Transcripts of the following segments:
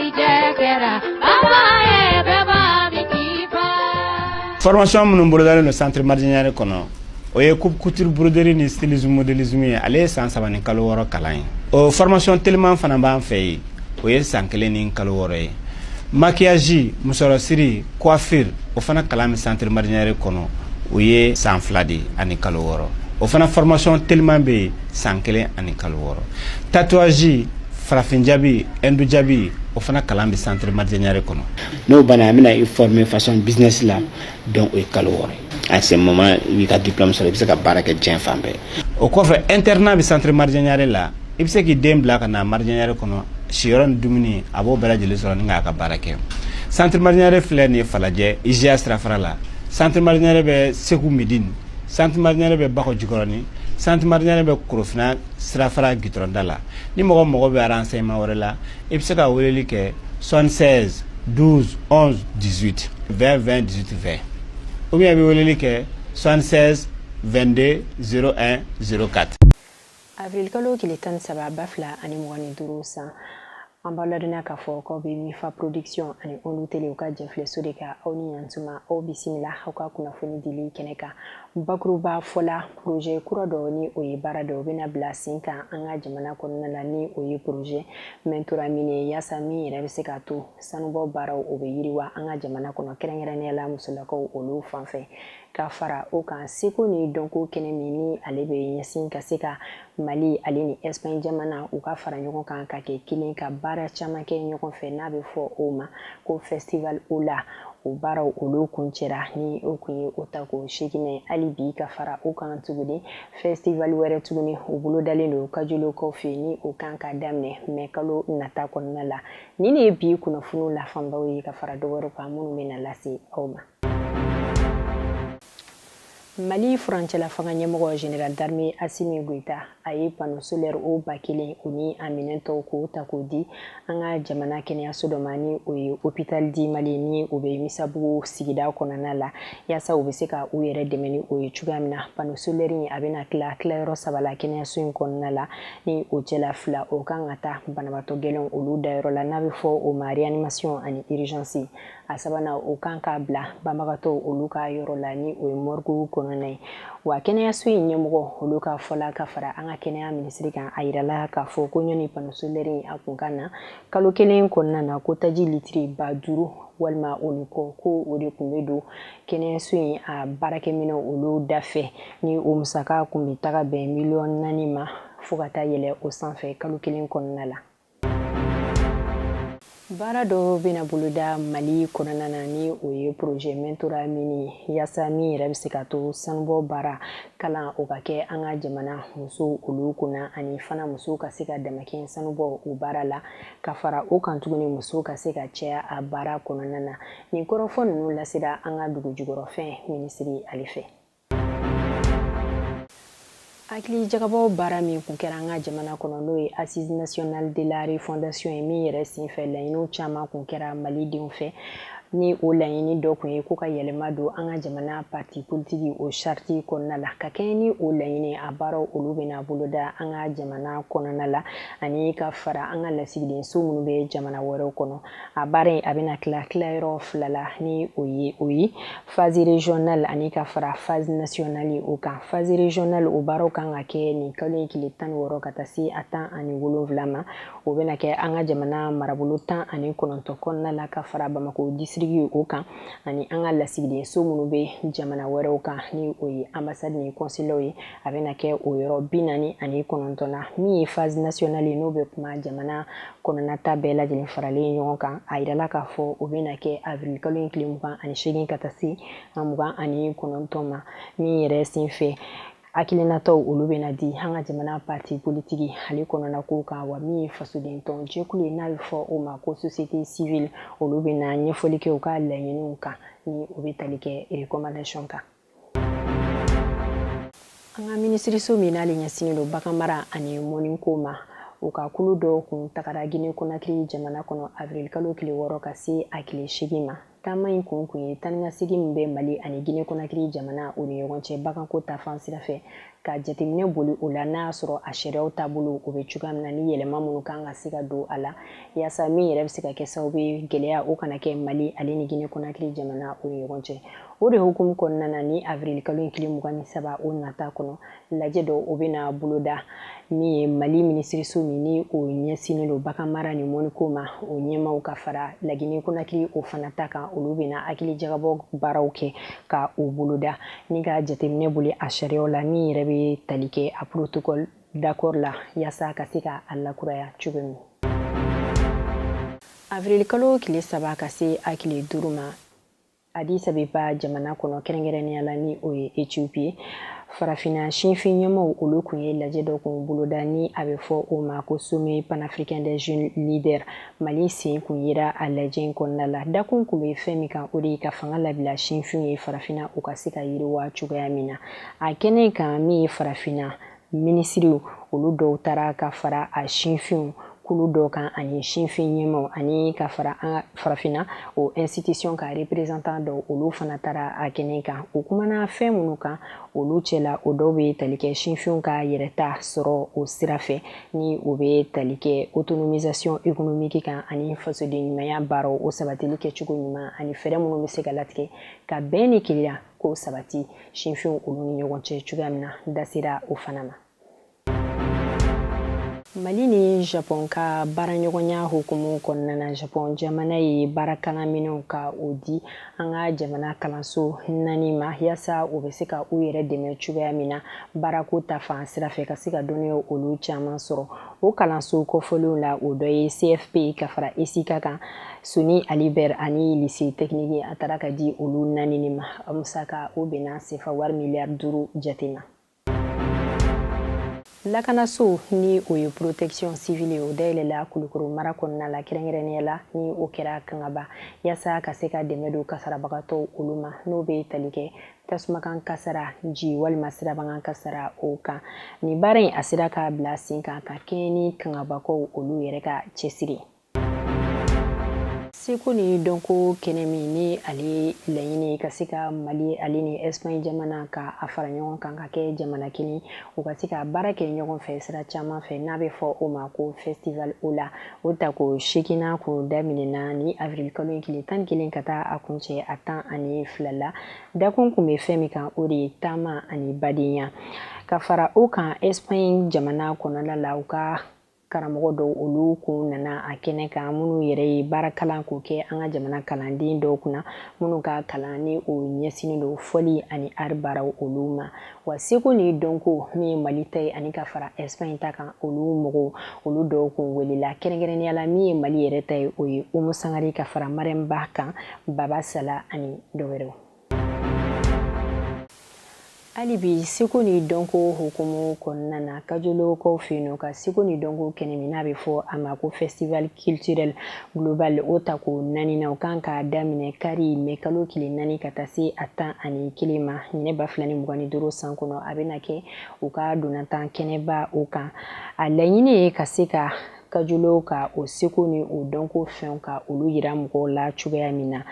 Garijɛ kɛra baba ye bɛɛ b'a min k'i fa. Formation minnu bolodalen don centre Mardian Ɲare kɔnɔ, o ye coupe couture, broderie ni stylisme, modélisme ye. Ale ye san 3 ni kalo 6 kalan ye. O formation teliman fana b'an fɛ yen, o ye san 1 ni kalo 6 ye. Maquillage, musɔrɔsiri, coiffure, o fana kalan bɛ centre Mardian Ɲare kɔnɔ, o ye san 2 de ani kalo 6. O fana formation teliman bɛ yen, san 1 ani kalo 6. Tatouage, farafin jabi, hindu jabi, o fana kalan bɛ centre Mardian Ɲare kɔnɔ. N'o banna, an bɛna i former façon business la. Donc o ye kalo 6 ye. À ce moment, i b'i ka diplôme sɔrɔ, i bɛ se ka baara kɛ diɲɛ fan bɛɛ. O kɔfɛ, internat bɛ centre Mardian Ɲare la. I bɛ se k'i den bila ka na Mardian Ɲare kɔnɔ, siyɔrɔ ni dumuni, a b'o bɛɛ lajɛlen sɔrɔ ni k'a ka baara kɛ. Centre Mardian Ɲare filɛ nin ye Falajɛ, IGA sirafara la. Centre Mardian Ɲare bɛ Segu Midine. Centre Mardian Ɲare bɛ Bakɔ Jikɔrɔni. Centre Mardian Ɲare bɛ Korofina sirafara gitɔrɔnda la. Ni mɔgɔ mago bɛ renseignement wɛrɛ la, i bɛ se ka weleli kɛ 76 12 11 18 20 20 18 20, ou bien i bɛ weleli kɛ 76 22 01 04. Avril kalo tile 13 2025 san, an b'aw ladɔnniya k'a fɔ k'aw bɛ Mifa Production ani Ondu Tele u ka jɛfilɛso de kan. Aw ni yantuma, aw bisimila aw ka kunnafoni dili kɛnɛ kan. Bakuruba fɔla, projet kura dɔ ni o ye baara dɔ o bɛna bila sen kan an ka jamana kɔnɔna la, ni o ye projet Mentora Mine, yaasa min yɛrɛ bɛ se k'a to sanubɔ baaraw o bɛ yiriwa an ka jamana kɔnɔ, kɛrɛnkɛrɛnnenya la musolakaw olu fan fɛ. Ka fara o kan, seko ni dɔnko kɛnɛ min ni ale bɛ ɲɛsin ka se ka Mali ale ni Espagne jamana u ka fara ɲɔgɔn kan ka kɛ kelen ka baara caman kɛ ɲɔgɔn fɛ, n'a bɛ fɔ o ma ko Festival Ola, o baaraw olu kuncɛra, ni o kun ye o ta ko seginna. Hali bi, ka fara o kan tuguni, festival wɛrɛ tuguni o bolodalen don Kajolokaw fɛ, ni o kan ka daminɛ mɛ kalo nata kɔnɔna la. Nin de ye bi kunnafoniw la fanbaw ye, ka fara dɔ wɛrɛw kan minnu bɛ na lase aw ma. Mali furancɛla fanga ɲɛmɔgɔ, général d'armée Assimi Goïta, a ye panneau solaire o 1000 o ni a minɛn tɔw k'o ta k'o di an ka jamana kɛnɛyaso dɔ ma, ni o ye Hôpital du Mali, ni o bɛ Misabugu sigida kɔnɔna la, yaasa u bɛ se ka u yɛrɛ dɛmɛ ni o ye cogoya min na. Panneau solaire in, a bɛna tila tilayɔrɔ saba la kɛnɛyaso in kɔnɔna la, ni o cɛla fila o kan ka taa banabaatɔ gɛlɛnw olu dayɔrɔ la, n'a bɛ fɔ o ma réanimation ani urgence. A sabanan, o kan ka bila banbagatɔw olu ka yɔrɔ la, ni o ye morgue kɔnɔna ye. Wa kɛnɛyaso in ɲɛmɔgɔ olu ka fɔla, ka fara an ka kɛnɛya minisiri kan, a yirala k'a fɔ ko ɲɔni panneau solaire in a kun ka na kalo kelen kɔnɔna na, ko taji litiri 5000 walima o ni kɔ, ko o de kun bɛ don kɛnɛyaso in a baarakɛminɛw olu dafɛ, ni o musaka kun bɛ taga bɛn miliyɔn 4 ma fo ka taa yɛlɛ o sanfɛ kalo kelen kɔnɔna la. Baara dɔ bɛna boloda Mali kɔnɔna na, ni o ye projet Mentora Mine, yaasa min yɛrɛ bɛ se ka to sanubɔ baara kalan o ka kɛ an ka jamana musow olu kunna, ani fana musow ka se ka damakɛ sanubɔ o baara la. Ka fara o kan tuguni, musow ka se ka caya a baara kɔnɔna na. Nin kɔrɔfɔ ninnu lasera an ka dugu jukɔrɔfɛn minisiri ale fɛ. Hakili jagabɔ baara min kun kɛra an ka jamana kɔnɔ, n'o ye Assise nationale de la refondation ye, min yɛrɛ senfɛ laɲiniw caman kun kɛra malidenw fɛ, ni o laɲini dɔ kun ye ko ka yɛlɛma don an ka jamana parti politique o charte kɔnɔna la. Ka kɛɲɛ ni o laɲini, a baaraw olu bɛna boloda an ka jamana kɔnɔna la, ani ka fara an ka lasigidenso minnu bɛ jamana wɛrɛw kɔnɔ. A baara in, a bɛna tila tilayɔrɔ fila la, ni o ye phase régionale ani ka fara phase nationale o kan. Phase régionale, o baaraw kan ka kɛ nin kalo in tile 16 ka taa se a 17 ma. O bɛna kɛ an ka jamana marabolo 19 kɔnɔna la, ka fara Bamako district o kan, ani an ka lasigidenso minnu bɛ jamana wɛrɛw kan, ni o ye ambassade ni consulat ye. A bɛna kɛ o yɔrɔ 49 na. Min ye phase nationale ye, n'o bɛ kuma jamana kɔnɔna ta bɛɛ lajɛlen faralen ɲɔgɔn kan, a yirala k'a fɔ o bɛna kɛ avril kalo in tile 28 ka taa se a 29 ma, min yɛrɛ senfɛ hakilinataw olu bɛna di an ka jamana parti politique ale kɔnɔna kow kan. Wa min ye fasoden tɔn jɛkulu ye, n'a bɛ fɔ o ma ko société civile, olu bɛna ɲɛfɔli kɛ u ka laɲiniw kan, ni o bɛ tali kɛ recommandation kan. An ka minisiriso min n'ale ɲɛsinnen don baganmara ani mɔniko ma. U ka kulu dɔw kun tagara Guinée Conakry jamana kɔnɔ avril kalo tile 6 ka se a tile 8 ma. Taama in kun kun ye taanikasegin min bɛ Mali ani Guinée Conakry jamana o ni ɲɔgɔn cɛ baganko ta fan sira fɛ, ka jateminɛ boli o la n'a y'a sɔrɔ a sariyaw taabolo o bɛ cogoya min na, ni yɛlɛma minnu kan ka se ka don a la, yaasa min yɛrɛ bɛ se ka kɛ sababu ye gɛlɛya o kana kɛ Mali ale ni Guinée Conakry jamana o ni ɲɔgɔn cɛ. O de hukumu kɔnɔna na, ni avril kalo in tile 23 o nata kɔnɔ, lajɛ dɔ o bɛna boloda, min ye Mali minisiriso min ni o ɲɛsinnen don bagan mara ni mɔniko ma, o ɲɛmaaw ka fara Laginɛ Conakry o fana ta kan, olu bɛna hakili jagabɔ baaraw kɛ ka o boloda ni ka jateminɛ boli a sariyaw la, min yɛrɛ bɛ tali kɛ a protocole d'accord la, yaasa ka se ka a lakuraya cogo min. Avril kalo tile 3 ka se a tile 5 ma, Addis Abeba jamana kɔnɔ, kɛrɛnkɛrɛnnenya la ni o ye Ethiopie, farafinna sinfin ɲɛmaaw olu kun ye lajɛ dɔ kun boloda, ni a bɛ fɔ o ma ko Sommet panafricain des jeunes leaders. Mali sen kun yera a lajɛ in kɔnɔna la. Dakun kun bɛ fɛn min kan, o de ye ka fanga labila sinfinw ye farafinna, u ka se ka yiriwa cogoya min na. A kɛnɛ kan, min ye farafinna minisiriw olu dɔw taara ka fara a sinfinw kulu dɔw kan ani sinfin ɲɛmaw, ani ka fara an farafinna o institution ka représentant dɔw, olu fana taara a kɛnɛ kan. U kumana fɛn minnu kan olu cɛla, o dɔw bɛ tali kɛ sinfinw ka yɛrɛta sɔrɔ o sira fɛ, ni o bɛ tali kɛ autonomisation économique kan, ani fasoden ɲumanya baaraw o sabatili kɛcogo ɲuman, ani fɛɛrɛ minnu bɛ se ka latigɛ ka bɛn ni kelenya k'o sabati sinfinw olu ni ɲɔgɔn cɛ cogoya min na. Da sera o fana ma. Mali ni Japon ka baaraɲɔgɔnya hukumu kɔnɔna na, Japon jamana ye baarakalanminɛnw ka o di an ka jamana kalanso 4 ma, yaasa u bɛ se ka u yɛrɛ dɛmɛ cogoya min na baarako ta fan sira fɛ, ka se ka dɔnniyaw olu caman sɔrɔ. O kalanso kɔfɔlenw la, o dɔ ye CFP ka fara ESICA kan, Soni Ali Ber ani lycée technique. A taara ka di olu 4 de ma. Musaka o bɛnna sefa wari miliyari 5 jate ma. Lakanaso ni o ye protection civile, o dayɛlɛla Kulukoro mara kɔnɔna la, kɛrɛnkɛrɛnnenya la ni o kɛra Kangaba, yaasa ka se ka dɛmɛ don kasarabagatɔw olu ma, n'o bɛ tali kɛ tasumakan kasara, ji walima sirabakan kasara o kan. Nin baara in a sera ka bila sen kan ka kɛɲɛ ni Kangabakaw olu yɛrɛ ka cɛsiri. Seko ni dɔnko kɛnɛ min ni ale laɲini ka se ka Mali ale ni Espagne jamana ka a fara ɲɔgɔn kan ka kɛ jamana kelen, u ka se ka baara kɛ ɲɔgɔn fɛ sira caman fɛ, n'a bɛ fɔ o ma ko Festival Ola, o tako 8nan kun daminɛna ni avril kalo in tile 11 ka taa a kuncɛ a 12 la. Dakun kun bɛ fɛn min kan, o de ye taama ani badenya. Ka fara o kan, Espagne jamana kɔnɔna la, u ka karamɔgɔ dɔw olu kun nana a kɛnɛ kan, minnu yɛrɛ ye baara kalan k'o kɛ an ka jamana kalanden dɔw kunna, minnu ka kalan ni o ɲɛsinnen don fɔli ani art baaraw olu ma. Wa seko ni dɔnko min ye Mali ta ye ani ka fara Espagne ta kan, olu mɔgɔw olu dɔw kun welela. Kɛrɛnkɛrɛnnenya la, min ye Mali yɛrɛ ta ye, o ye Umu Sangare ka fara Mariam Ba kan, Baba Sala ani dɔ wɛrɛw. Hali bi seko ni dɔnko hukumu kɔnɔna na, Kajolokaw fɛ yen nɔ, ka seko ni dɔnko kɛnɛ min n'a bɛ fɔ a ma ko Festival culturel global, o tako 4nan, o kan k'a daminɛ kari mɛ kalo tile 4 ka taa se a 11 ma ɲinɛ 2025 san kɔnɔ. A bɛna kɛ u ka donatan kɛnɛba o kan. A laɲini ye ka se ka Kajolo ka o seko ni o dɔnko fɛnw ka olu yira mɔgɔw la cogoya min na.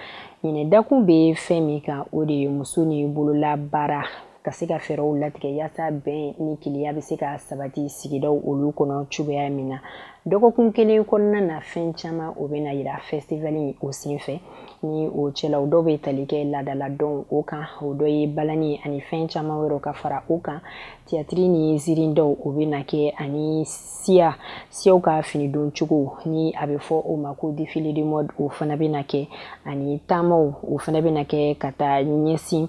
Ɲinɛ dakun bɛ fɛn min kan, o de ye muso ni bolola baara ka se ka fɛɛrɛw latigɛ yaasa bɛn ni kelenya bɛ se ka sabati sigidaw olu kɔnɔ cogoya min na. Dɔgɔkun kelen kɔnɔna na, fɛn caman o bɛna yira festival in o senfɛ, ni o cɛla dɔw bɛ tali kɛ laadaladɔnw o kan, o dɔ ye balani ani fɛn caman wɛrɛw. Ka fara o kan, théâtre ni ziirindaw o bɛna kɛ, ani siyaw ka finidon cogo ni a bɛ fɔ o ma ko défilé de mode, o fana bɛna kɛ, ani taamaw o fana bɛna kɛ ka taa ɲɛsin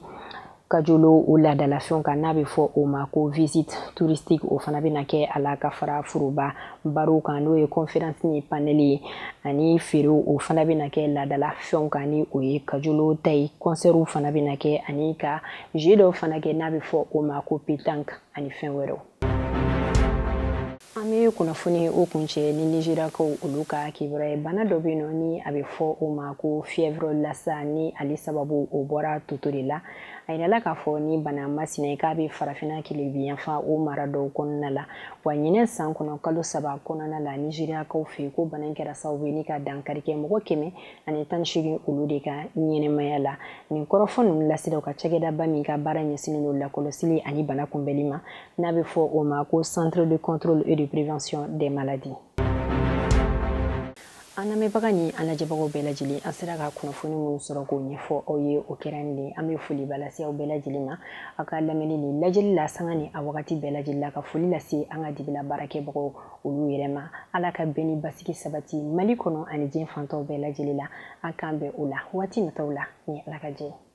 Kajolo o laadalafɛnw kan, n'a bɛ fɔ o ma ko visite touristique, o fana bɛna kɛ a la, ka fara foroba barow kan, n'o ye conférence ni panel ye, ani feerew o fana bɛna kɛ laadalafɛnw kan, ni o ye Kajolo ta ye. Concertw fana bɛna kɛ, ani ka jeu dɔw fana kɛ n'a bɛ fɔ o ma ko pétanque ani fɛn wɛrɛw. An An bɛ kunnafoni o kuncɛ ni Nizeriyakaw olu ka kibaruya ye. Bana dɔ bɛ yen nɔ ni a bɛ fɔ o ma ko fièvre Lassa, ni ale sababu o bɔra toto de la. A yirala k'a fɔ ni bana masina ye k'a bɛ farafinna tilebinyanfan o mara dɔw kɔnɔna la. Wa ɲinɛ san kɔnɔ kalo 3 kɔnɔna la Nizeriyakaw fɛ, ko bana in kɛra sababu ye ni ka dankari kɛ mɔgɔ 118 olu de ka ɲɛnɛmaya la. Nin kɔrɔfɔ ninnu lasera u ka cakɛdaba min ka baara ɲɛsinnen don lakɔlɔsili ani bana kunbɛnli ma, n'a bɛ fɔ o ma ko Centre de contrôle et de prévention des maladies. An lamɛnbaga ni an lajɛbagaw bɛɛ lajɛlen, an sera ka kunnafoni minnu sɔrɔ k'o ɲɛfɔ aw ye, o kɛra nin de. An bɛ foliba lase aw bɛɛ lajɛlen ma aw ka lamɛnni ni lajɛli la sanga ni a wagati bɛɛ lajɛlen la, ka foli lase an ka dibila baarakɛbagaw olu yɛrɛ ma. Ala ka bɛn ni basigi sabati Mali kɔnɔ ani diɲɛ fantaw bɛɛ lajɛlen la. An k'an bɛn o la waati nataw la ni Ala ka jɛ.